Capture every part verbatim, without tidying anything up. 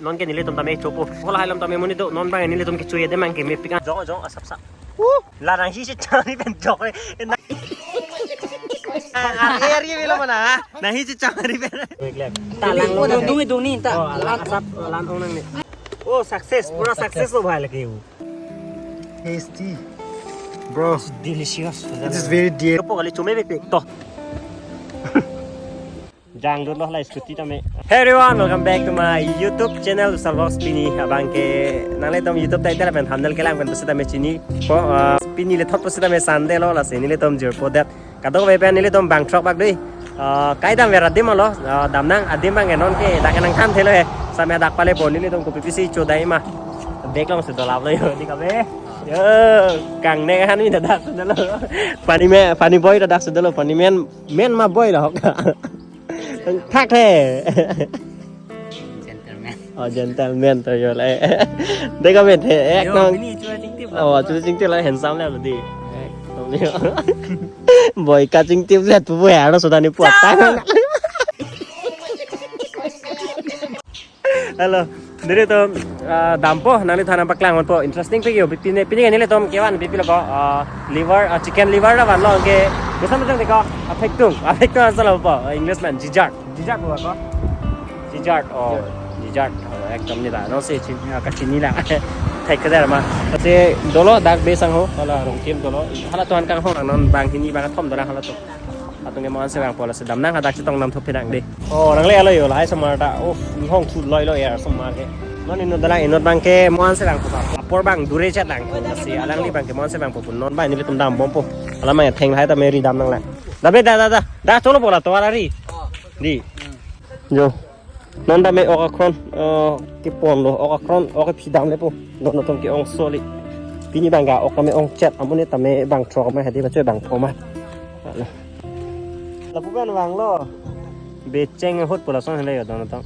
Non ke nelitum tame chopo. Hola halam tame monit do, non bang nelitum kecho-e de mang ke mepik an. Jong jong asap sap. Uh, la nanghi si chari pen jok le. Area velo mana. Nanghi si chari pen. Talang lo. Dung dung ni ta. Oh, la asap lan ong nang ni. Oh, success, pura success lo bhai lagi. Tasty. Bro, delicious. This is very dear. Kapo kali chome bek bek to. Jangdut lo la scooty tame. Hey everyone, welcome back to my YouTube channel, Usal Vlogs. Pini abang ke nanglitum YouTube title pen thumbnail kelang pen pusitame chinipo, uh, pini le thot pusitame Sunday lo, lasi nelitum jirpo det. Kadokave pen nelitum bang throk bak dui. Uh, kai dam ver adim lo, uh, damnang adim bang ke non ke dak nangthan thelo he. Samya dak pale po nelitum kopi pisi chodai ma. Bag long si dolap lo yo, di kabe. Yo, kang ne han mi dak sudalo. Funny man, funny boy dak sudalo, funny man, man ma boy lo. Thak he. Gentleman. Oh, gentleman to yo le. Deka met he, ek Yo, nang. Pini chua chingtip lo. Oh, chua chingtip lo, handsome le di. Ek nang ni. Boy kachingtip le tu boy aro sudah ni puat tang. Hello. Nelitum, ah, dampo, nanglitum aphan nangpaklang ponpo. Interesting pik yo, pini, pini nelitum kevan pipi lo ko, ah, liver, ah, chicken liver la vanlo ke, bisa macam de ko, aphektung, aphektung asal apa? Ah, English man, jijat. Jijat apa ko? Jijat, oh, jijat. Oh, ekdom ni la, non si chin, ah, kachini la. Thek ke der ma. Si dolo dak be sang ho, hala rong tim dolo. Hala tuan kang ho, non bang hini bang thom dolo hala tu. Atung ke mo-an si vangpo, lasi damnang hadak chetong nam thop pidang de. Oh, nangle alo yo, lahai osomar ta. Oh, ni hong thu loi loi ya osomar ke. Non inut dalang inut bang ke mo-an si vangpo. Apor bang dure chat lang. Si alangli bang ke mo-an si vangpo. Non bang nelitum dambompo. Alam yang theng lahai ta meri dam nang lang. Dabe da da da. Da cholo bola to ari. Di. Jo. Non tame ok akhon, eh, kepon lo, ok akhon, ok kephi dam lepo. Dono tong ke-ong soli. Pini bang ke ok tame ong chet, amonit tame bang throk ma hadi bacho bang thoma. Lapu kan vanglo. Becheng ahut pu lason hele yo dono tong.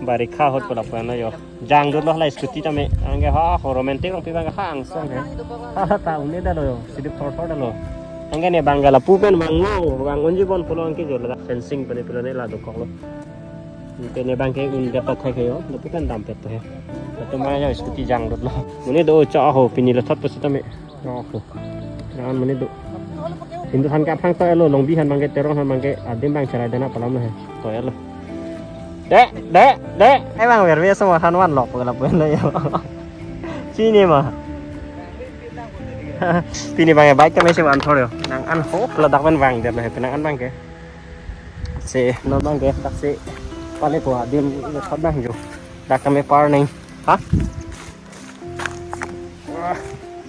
Barikha ahut pu lapu lo yo. Jangdut lo la scooty tame. Anke ha ho romantic rong pi bang ha angsong he. Ha ta un-e detlo yo. Sidip thor thor detlo. Anke ne bang ke lapu pen vanglo. Vang unji bon pulo anke jo la. Fencing pen pulo ne la dokok lo. Anke ne bang ke un-e pathek he yo. Lapu pen dam pet he. Latum ma yo scooty jangdut lo. Monit do cha ho pini lo thot pusitame. Oh, ko. Jangan monit do. Hindu han ke aphrang to-et lo, Longbi han bang ke, Teron han bang ke, adim bang cherai dana palam lo he. To-et lo. De, de, de. Ai bang verve so han van lok pagala pun lo yo. Chini ma. Pini bang ke bike kami si van thor yo. Nang an ho, ladak pen vang det lo he, nang an bang ke. Si, non bang ke, dak si. Pale ko adim, thot bang jo. Dak kami parning. Ha? Wah,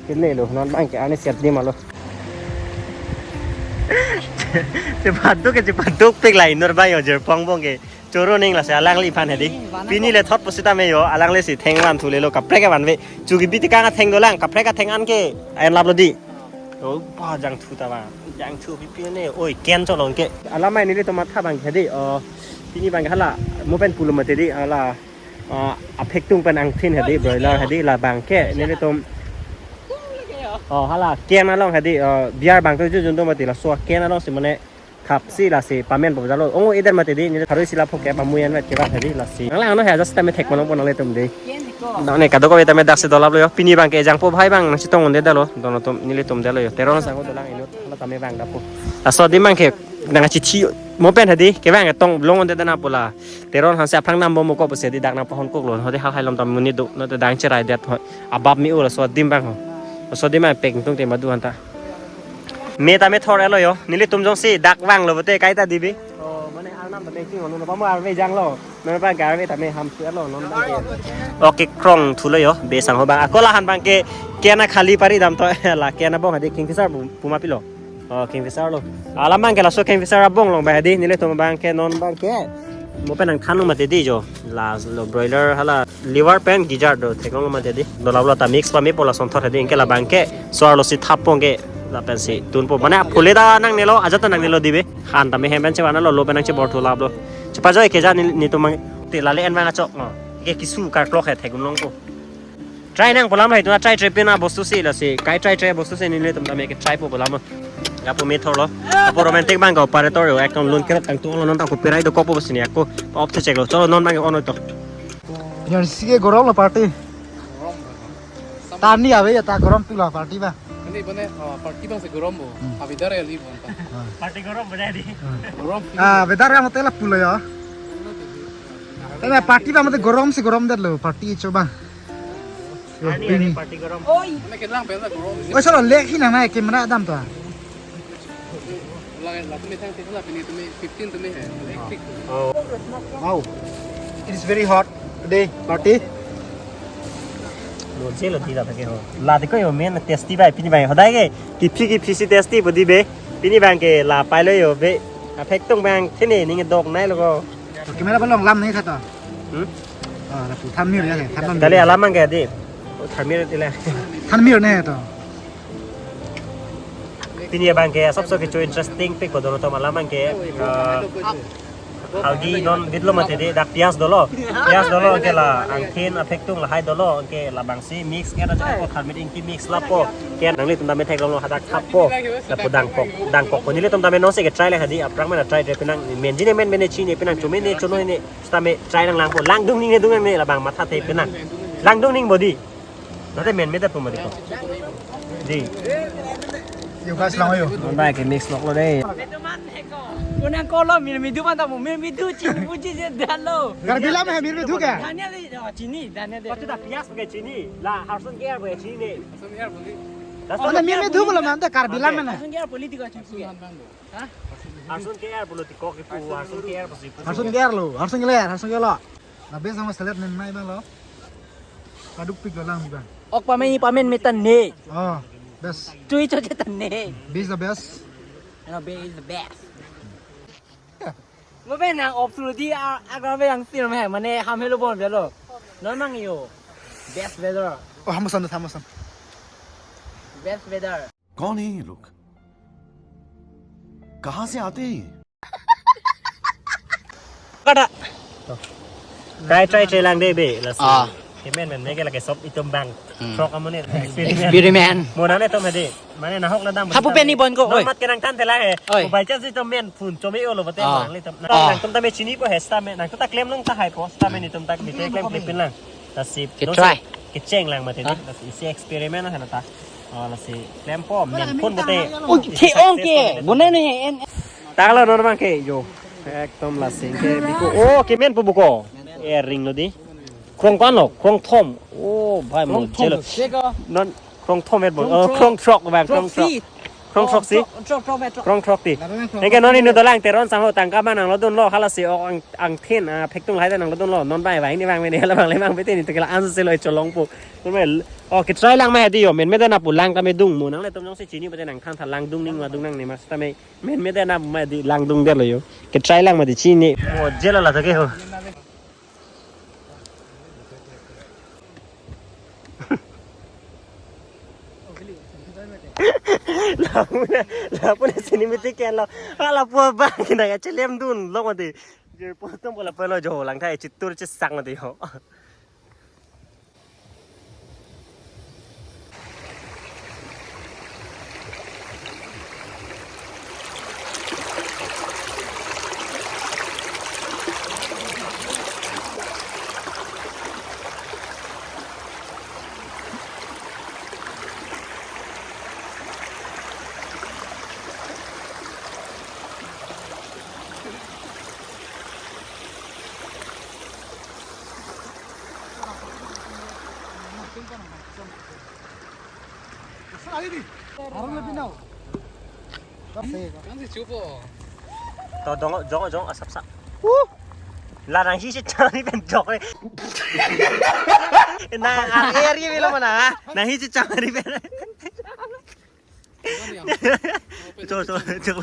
kele lo, non bang ke ani siap di malo. Cepat tu ke cepat tu pik lai nur bang yo jerpong bong ke. Choro ning la si alangliphan hedi. Pini le thot pusitame yo, alangli si theng van thu le lo kaprek ke van ve. Chugi biti kang atheng dolang, kaprek atheng an ke. Ayan lap lo di. Oh, pa jangthu ta ba. Jangthu pipi ne. Oi, ken cholong ke. Alamai nelitum matha bang hedi. Oh, pini bang hala. Mo pen pulo mate di hala. Ah, aphektung pen angthin hedi, broiler hedi, la bang ke nelitum. Oh, hala ken along hedi, ah, biar bang tu jun jun do mati laso ken along si mane thap si lasi pamenpo jalo. Ongo eder mati di, neli tharui si lapu ke pamuyan vet ke ba hedi lasi. Nang lang ano he just tame thek manong pon nelitum de. Nang ne kadokave tame dak si dolap lo yo. Pini bang ke jangpo bhai bang nang chetong un-e detlo. Dono tum nelitum detlo yo. Teron sang dolang inut hala tame vang dapo. Laso adim bang ke nang chithi mo pen hedi ke bang tong long un-e dana pu la. Teron han si aphrang dambom ko pusi di dak nang pahon kok lo, hode hal hai lom tam monit do, non te dang cherai det ho. Abab mi ula so dim bang ho. So dim bang pek tung te madu han ta. Me tame thor-et lo yo, nelitum jongsi dak vanglo bote kaita dibi. Oh, mane arnam tame king ono, pamo arve janglo. Mane pa garve tame ham su-et lo, non bang ke. Oke, krong thu lo yo, be sang ho bang. Ako la han bang ke, ken akhali pari dam to, la ken abong hadi kingfisher pu, puma pilo. Oh, kingfisher lo. Alam bang ke laso kingfisher abong long ba hedi, nelitum bang ke non bang ke. Mo pen nangthan lo mati di jo. La lo broiler hala liver pen gizzard do theklong lo mati di. Dolap lo ta mix pamepo lason thor hedi, anke la bang ke. Soar lo si thap pong ke. Lapen si tunpo. Mane phule ta nangnelo, ajat ta nangnelo dibe. Han tame hem pen chevan lo, lo pen nang chebor thu lap lo. Chepa joi ke ja ni, nelitum bang te lale en bang achok no. Ke kisu karklok he thek un longpo. Try nangpo lam hai tu na try try pin abostu si lasi. Kai try try abostu si nelitum tame ke try po lam. Lapu me thorlo. Lapu romantic abang ke operator yo. Ekdom lun kerap tangtung lo, non ta copyright dokokpo pusi ne ako off to check lo. Cholo non abang ke on to. Yan sige gorom lo party. Tani ave ya ta gorom tu la party ba. Ini bane, ah, party abang si gorom bo. Hmm. Ah, weather ya li bo anta. Ah. Party gorom bo jadi. Gorom. Ah, weather ya hotel pulo ya. Tanya party ba mate gorom si gorom det lo party coba. Ani, ani party gorom. Oi. Ini kelang pena gorom. Oi, solo lek hi nang nai camera dam to. Lang, lang, tumi thang, tumi thang, tumi fifteen tumi hai. Electric. Oh. Wow. It is very hot today, party. Lo je lo di la thake ho. La de ko yo men tasty bai pini bai. Hodai ke kiphi kiphi si tasty bodi be. Pini abang ke la pai lo yo be. Aphek tung abang thene ning dok nai lo ko. Camera balong lam nahi tha to. Hmm? Ah, lapu thanmir ya, thanmir. Kali alam abang ke di. Thanmir di la. Thanmir ne to. Pini abang ke asapso kecho interesting pik ko dono to alam abang ke, ah, haldi non bit lo mate de dak pias dolo. Pias dolo ke la angthin aphek tung lahai dolo ke labang si mix ke na ko thanmir ingki mix lapo. Ke nanglitum tame theklong lo hadak thappo. Lapu dangkok, dangkok ko nelitum tame non si ke try le hadi aphrang mena try try penang men jine men mene chini penang chome ne chono ne tame try nang langpo. Langdung ning ne dung ne labang matha the penang. Langdung ning bodi. Nate men mete pu mati ko. Di. Yo guys, lang yo. Non abang ke mix lok lo de. Kunang kolo mir midu manta mo mir midu chini puji je dalo. Karbi lam hai mir midu ke? Daniel, oh, chini, Daniel de. Patu da pias ke chini. La harsun ke air ke chini. Harsun ke air boli. Harsun ke air politiko chini. Hah? Harsun ke air politiko ke pu, harsun ke air pasi pu. Harsun ke air lo, harsun ke air, harsun ke air lo. Na bes sama selet nen mai bang lo. Paduk pik lo lang bang. Ok pamen pamen metan ne. Oh, best. Tui cho chetan ne. Best the best. No, be is the best. Mo be nang obsur di a, agar be yang sir me mane ham helo bon belo. Non mang yo. Best weather. Oh, hamasan, hamasan. Best weather. कौन है ये लोग? कहाँ से आते हैं ये? Kada. Try try try lang de be lasi. Ah. Kemen men mege lake sop itum bang. Hmm. Throk amonit experiment. Experiment. Mo nanglitum hadi. Mane nahok ladam. Hapu peni bon ko, oi. Mat kenang than thela he. Oi. Ko by chance itum men phun chome olo bate. Ah. Nanglitum. Ah. Nangtum tame chinipo he sitame. Nangtum ta klem long tahaipo sitame netum ta bite klem klem pin lang. Lasi. Ke try. Kecheng lang mate. Hah? Lasi isi experiment na ta. Oh, lasi klempo, men phun bate. Oh, the ong ke. Bonai ne en. Tanglo non abang ke yo. Ekdom lasi ke biko. Oh, kemen pu buko. Eh, ring lo di. Krong pan lo, krong thom. Oh, bhai mo jelo. Non krong thom et bo. Oh, krong throk bang, krong throk. Krong throk si. Krong throk ti. Enke non inut dolang Teron sangho tangka abang nanglo dunlo halasi ok ang angthin aphek tung lahai nanglo dunlo. Non bang bang ne bang ne hala bang le bang bete netum ke la-an si lo cholong po. Normal. Oh, ke try lang ma di yo. Men mete na pu lang tame dung mo. Nanglitum jongsi chini bate nang than tha langdung ning ma dung nang ne ma sitame. Men mete na ma di langdung det lo yo. Ke try lang ma di chini. Mo jelo la thake ho. Lapu na, lapu na sini miti ke lo. Ala pu abang kina ya chelem dun lo ma di. Je po tum bola pelo jo lang thai chitur chisak ma di ho. To dong jong jong asap sa. La nang hi si chang ni pen jok le. Na area melo mana. Nang hi si chang ni pen. Cho cho cho.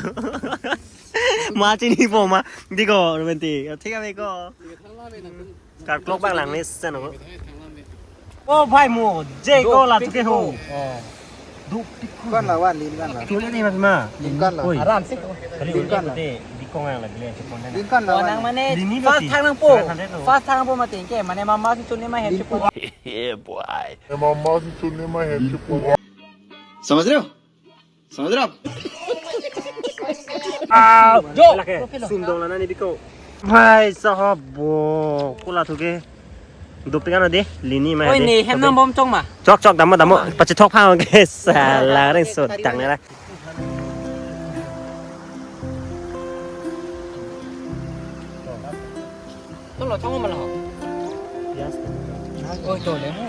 Ma chinipo ma. Di ko benti. Thik ave ko. Karklok bang lang ni sen ko. Oh bhai mo, je ko la chuke ho. Duk tik ko. Kan la wan lin kan la. Chule ni mas ma. Lin kan la. Oi. Aram sik. Kali lin kan la. Te bikong ang lagi le chupon na. Lin kan la. Oh, wan. Nang mane lini fast pati. Thang nangpo. Seven hundred lo. Fast thang nangpo mati ke. Mane mama si chune ma head chupon. Yeah boy. Mama si chune ma head chupon. समझ रहे हो? समझ रहे हो आप? Lake, sundong lana ni biko. Bhai sahab bo, kula thuke. Dopik ano de, lini ma. Oi, de. Ne hem nang bom chong ma. Chok, chok, damo, damo. Pachethok phang ke, sala reng so tang na. To lo chong ma lo. Yes. Oi, to le mu.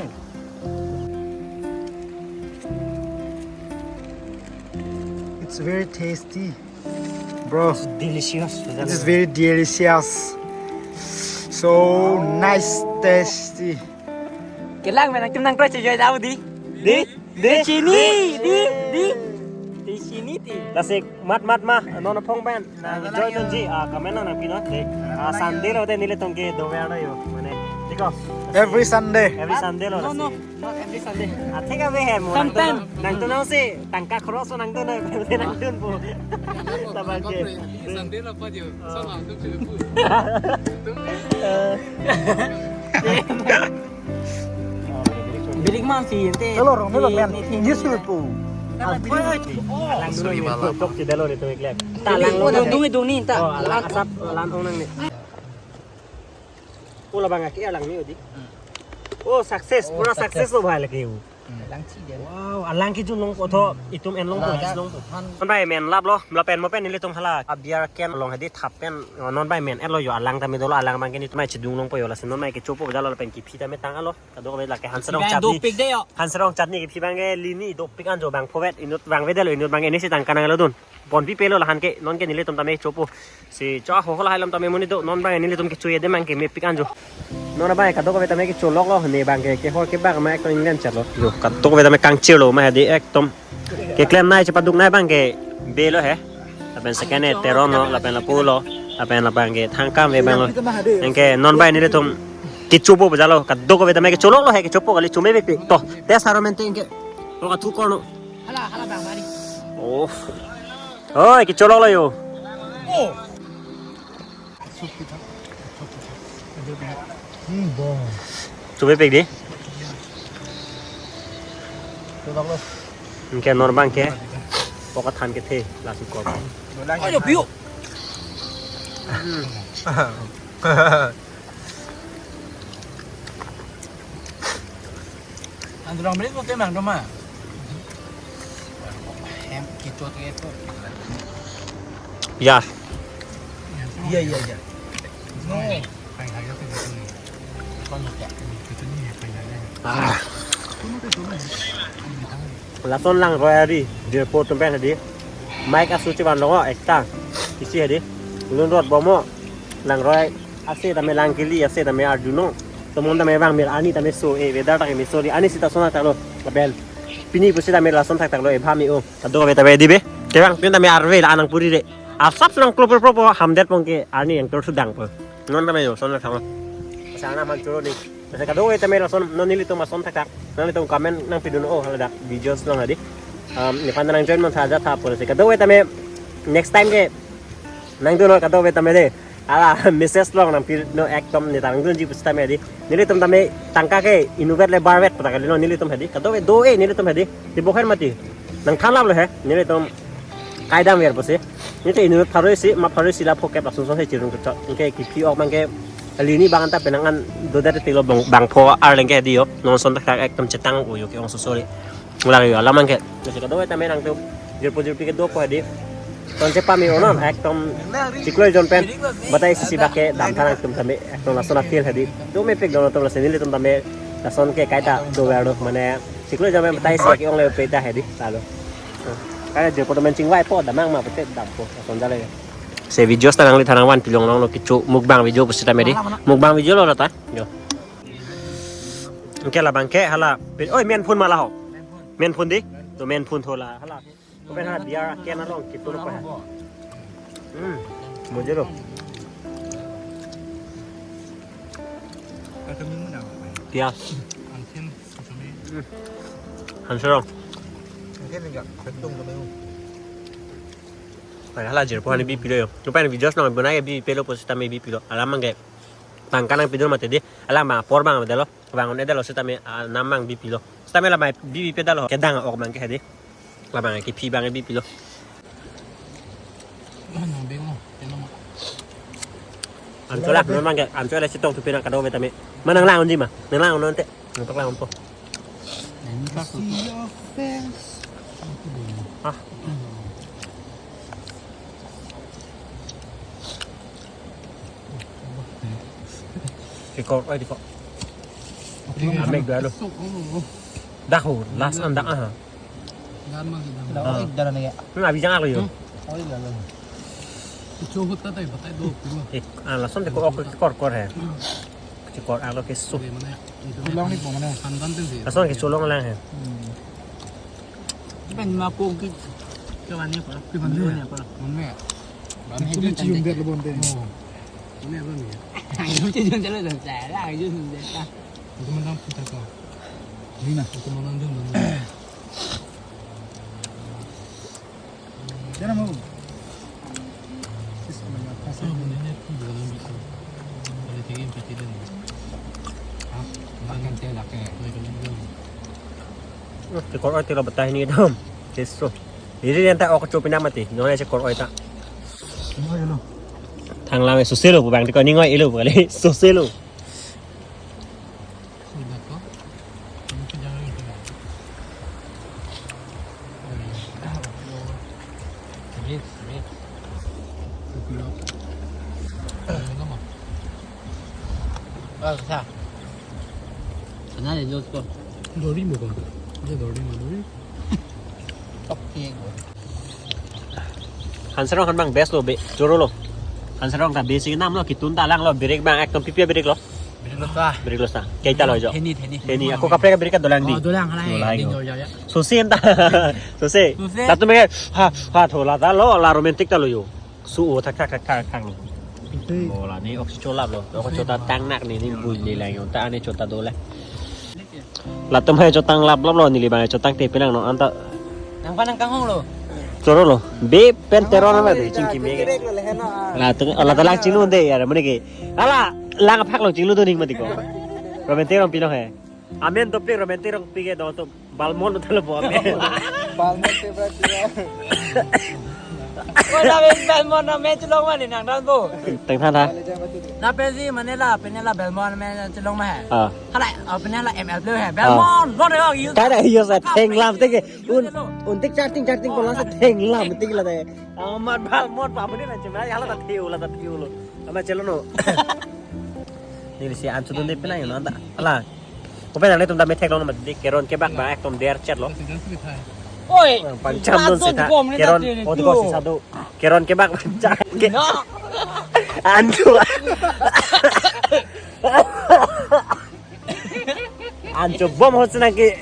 It's very tasty. Bro, it's delicious. It is very delicious. So nice, tasty. Kelang menang tim nang kro chejoi dau di. Di? Di chini, di, di. Di chini ti. Lasi mat mat ma, non phong pen. Nang join nangji, ah, comment nang pino. Di. Ah, Sunday lo te nelitum ke dover lo yo. Mane, diko. Every Sunday. Every Sunday lo. No, no. Lasi. Not every Sunday. Ah, thik ave he mo. Sometime. Nangtum, nangtum nang si tangka cross nangtum nang, nangtum po. Tabang ke. Sunday la pa dio. Sama tu tu pu. Bilik man si ente. Hello, Romelo, man. Yes, you po. Alang dulu ni, tok si dalo ni tu iklek. Talang lo. Duni, duni ta. Oh, alang asap, alang ong nang ni. Oh, labang aki alang ni odi. Oh, success, pura success lo bhai lake u. Alang chi dia. Wow, alang kejun longpo tho, itum en longpo, alang kejun longpo. Non bai men lap lo, lapen mo pen nelitum hala a beer can along hadi thap pen, oh, non bai men et lo yo, alang tame dolo, alang abang ke netum mai chedung longpo yo, lasi non mai kechopo jalo lapen kephi tame tang alo. Kadokave lake hanserong chutney. Dopik de yo. Hanserong chutney kephi abang ke lini dopik anjo bang phovet inut vangve dalo inut abang ke nisi tangka nang lo dun. Ponpi pelo lahan ke non ke nelitum tame chopo. Si cho ho ho lahai lam tame monit do non abang nelitum kecho-e de abang ke mepik anjo. Non abang kadokave tame kecho lok lo ne abang ke kehor kebak ma ekdom England chat lo. Jo kadokave tame kangchir lo ma hadi ekdom. Keklem nai chepaduk nai abang ke be lo he. Lapen second e Teron lo, lapen lapu lo, lapen labang ke Thangkam ve abang lo. Anke non abang nelitum kechopo jalo, kadokave tame kecho lok lo he, kechopo kali chome pik pik. To, test haro mente anke. To kathu korno. Hala, hala bang mari. Oh. Oi, kecho lok lo yo. Oh. Hmm, bom. Chome pik di. Anke non abang ke. Poka than kethe, lasi kor. Ayo, piu. Androng beli ko kemang doma. Hem kito tiga itu. Ya. Iya, iya, iya. No. Ah. Lason langroi ari, Jirpo atum pen hadi. Mike asu chevan longo ekta. Isi hadi. Lun rot bomo. Langroi ase tame lang kili ase tame arjuno. Tomon tame bang mir ani tame so e weather tame so di ani sita sona talo lapen. Pini pusi tame lason thakthak lo e bhami o. Kadokave tame di be. Tebang pin tame arve la anang puri de. Asap nang klopor propo hamdet pon ke ani yang terus sedang po. Non tame yo sona thang. Sana man choro ni. Lasi kadokave tame lason non nelitum ason thakthak. Nanglitum comment nangpidun o haladak videos along hadi. Um, nephan nang join man saja tha pura si. Kadokave tame next time ke nangdun o kadokave tame de. Ala message along nangpidun o ekdom ne tangdunji pusi tame hadi. Nelitum tame tangka ke inutvet le barvet pura kali lo nelitum hadi. Kadokave do e nelitum hadi. Di boher mati. Nangthan lap lo he. Nelitum kaidam ver pusi. Nelitum inut pharo isi, ma pharo isi la phokep lason son he chirung kechok. Anke kephi ok abang ke lini bang anta penang an dodet tilo bang, bangpho arleng ke hadi yo. Non son thakthak ekdom chetang o yo ke ong so sorry. Ulang yo alam abang ke. Lasi kadokave tame nangtum jirpo jirpi kedopo hadi. Ton chepa mi onon ekdom chiklo jon pen. Batai isi isi bak ke dam tha nangtum tame ekdom lason a-feel hadi. Do mepik don atum lasi nelitum tame lason ke kaita dover do mane chiklo jon pen batai isi bak ke ong le pe ta hadi. Lalu. Kaita jirpo tame chingvai po damnang ma pute dampo lason jale. Se videos ta nangli thanang van pilong long lo kecho mukbang video pusi tame di. Mukbang video lo lata. Yo. Anke labang ke hala. Oi, men phun ma la ho. Men phun di. To men phun tho la hala. Ko pen hala biar ke na long kitu lo pa. Hmm. Mojero. Pias. Hmm. Hanserong. Hala jirpo hani bipilo yo. Ko pen videos nang bonai bipilo pusi tame bipilo. Alam abang ke. Tangka nangpidun mati di. Alam abang apor abang dalo. Abang un-e dalo sitame, ah, nam abang bipilo. Sitame labang bipi pedalo. Kedang ok abang ke hadi. Labang kephi abang bipilo. Nang beng mo, kena mo. Ancho lak non mangke, ancho le chetong thupi nang kado vitamin. Ma nang lang unji ma, nang lang non te. Nang tok lang po. Ini ka susu. See your face. Ah. Record, oi, record. Amek dua lo. Dak ho, last an dak aha. Gan mang kita. Dak, ah, oi, dalan lagi. Hmm, abijang ako yun. Hmm? Oi, dalan. Chuhut ta tayo, patay do, pura. Eh, ah, lason te ko ok kor kor he. Kor alo ke su. Oke, mana ya? Cholong ni po mana? Handan tin si. Lason ke cholong lang he. Hmm. Pen ma po ki, ke mana ya, pura? Ke mana ya? Mana ya, pura? Mana ya? Mana ya? Cuma cium dia lo bonte. Oh. Mana ya, mana ya? Ayo, cium dia lo, saya lah, cium dia. Itu mana kita ko? Ini na. Itu mana dia, mana ya? Jangan mau. Is ko ya, pasal ini tu dua enam bisa. Boleh tinggi empat tiga ni. Ah, makan teh lah ke. Boleh kena dua. Oh, te kor oi te lo betah ni dom. Keso. Ini yang tak ok chopi nama ti. Nona se kor oi ta. Semua ya lo. Thang lang sose lo bang te ko ni ngoi elo kali. Sose lo. Sudah ko? Ini kenyang lagi, kenyang. Oh, iya. Habis, habis. Satu kilo. Ini nama? Oh, sa. Sana de dos ko. Dori mo ko. Dia dori mo dori. Oke. Hanserong han bang best lo be, choro lo. Hanserong ta basic nam lo, kitun ta lang lo, break bang ekdom pipi break lo. Break lo ta. Break lo sa. Kaita lo jo. Heni, heni. Heni, ako kaprek break ka dolang di. Oh, dolang, halai. Dolang di, yo. Yo, yo, yo. Sose ta. Sose. Sose. Latum ke, ha, ha, thola ta lo, la romantic ta lo yo. Su o thak thak thak thak thak lo. Sose. Bola ni oksi cholap lo. Oksi chota tang nak ni, ni bui ni lang yo. Ta ani chota dolang. Latum hai chotang lap lap lo, neli bang chotang te pinang no anta. Nang pa nang kanghong lo. Choro lo. Be pen teron na de chingki me. Latum ala talang chinglu de ya mane ke. Ala lang phak lo chinglu do ning mati ko. Romantic rong pino hai. Amen to pe romantic rong pi ke do to balmon to lo bo amen. Balmon te ba dia. Wala ben balmon na me chelong mane nang dan bo. Teng than ha. Na pensi mane la, pen la balmon me chelong ma hai. Ah. Hala, oh, pen la M L blue hai. Ah. Balmon, lo de yo. Kada yo sa thenglam te ke. Un, un tik charting charting ko la sa thenglam tik la de. Amat balmon pa mane na chema hala ta thiu la ta thiu lo. Ama chelo no. Neli si an chudun de pinang yo no anta. Hala. Kopi nanglitum ta methek long mati, Keron kebak ba ekdom der chet lo. Oi. Pangcham dun si tha. Keron, oh, diko si sadu. Keron kebak pangcham. Ke- No. Ancho. Ancho bom ho sinang ke.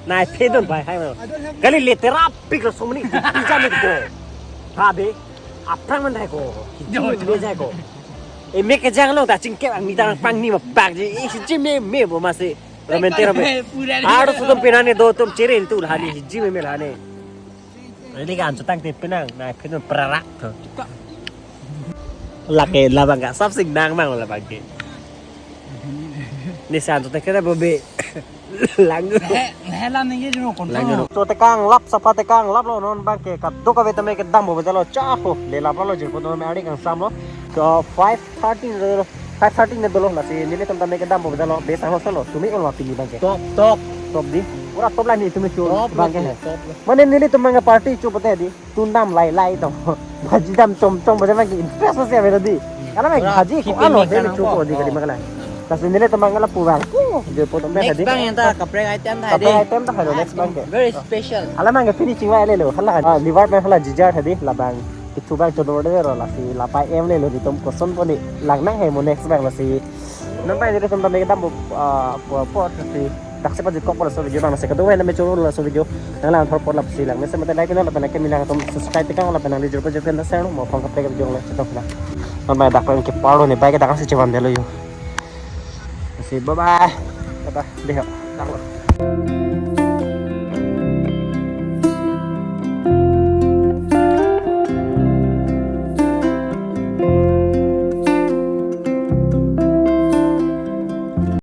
Nai phedon pai hai mo. Kali letera pik lo somni. Pija mit ko. Habe. Aphrang man hai ko. Yo, yo. Pija ko. E me kejang lo ta chingke ang mitang pang ni ma pak ji. E si ji me me bo masi. Romantic romantic. Pura ni. Aro sudom pinane do tum chirin tu lahani ji me me lahani. Ini kan chotang te pinang na phedon prarak to. Lake labang ka sab sing nang mang labang ke. Ni san chotang kena bo be. Lang. He, he lam ningje jeno kon. Lang jeno. Cho tekang lap, sapa tekang lap lo non bang ke kadokave tame kedam bo bajalo cha ho. Le lap lo jirpo tame ari kangsam lo. Ke five thirty, five thirty ne dolo lasi nelitum tame kedam bo bajalo. Be sang lo solo. Sumi ol ma pini bang ke. Top, top. Top di. Pura top la ni tumi chu. Top bang ke. Top. Mane nelitum bang ke party chu pote di. Tundam lai lai to. Bhaji dam chom chom bhaji ma ki interest ase ave di. Karena ma pura bhaji ko keeping ano ni he karena chu ko di kali ma kala. Lasi nelitum bang kala pulang. Ko je po to me next tadi. Bang yang ta kaprek item ta kaprek de. Item ta hai next bang ke. Very special. Hala bang ke finishing wa le lo. Hala, ah, liver pen hala jijar tadi labang. Kitu bang chodor de ro lasi lapai em le lo di tom koson po di. Lang nang hai mo next bang lasi. Nang bang nelitum tame kedam bo, ah, po po lasi. Daksi pajut kok pala so video bang nasi kadung hai na me choro la so video. Nang lang thor por lap si lang. Mese mate like na lapen ke minang atum subscribe tekang lapen nang di jor pajut kan ta share mo phong kaprek video le chetong na. Non mai dak pen ke paro ne bai ke dak si chevan delo yo. Si bye bye. Bye bye. Deho. Dak lo.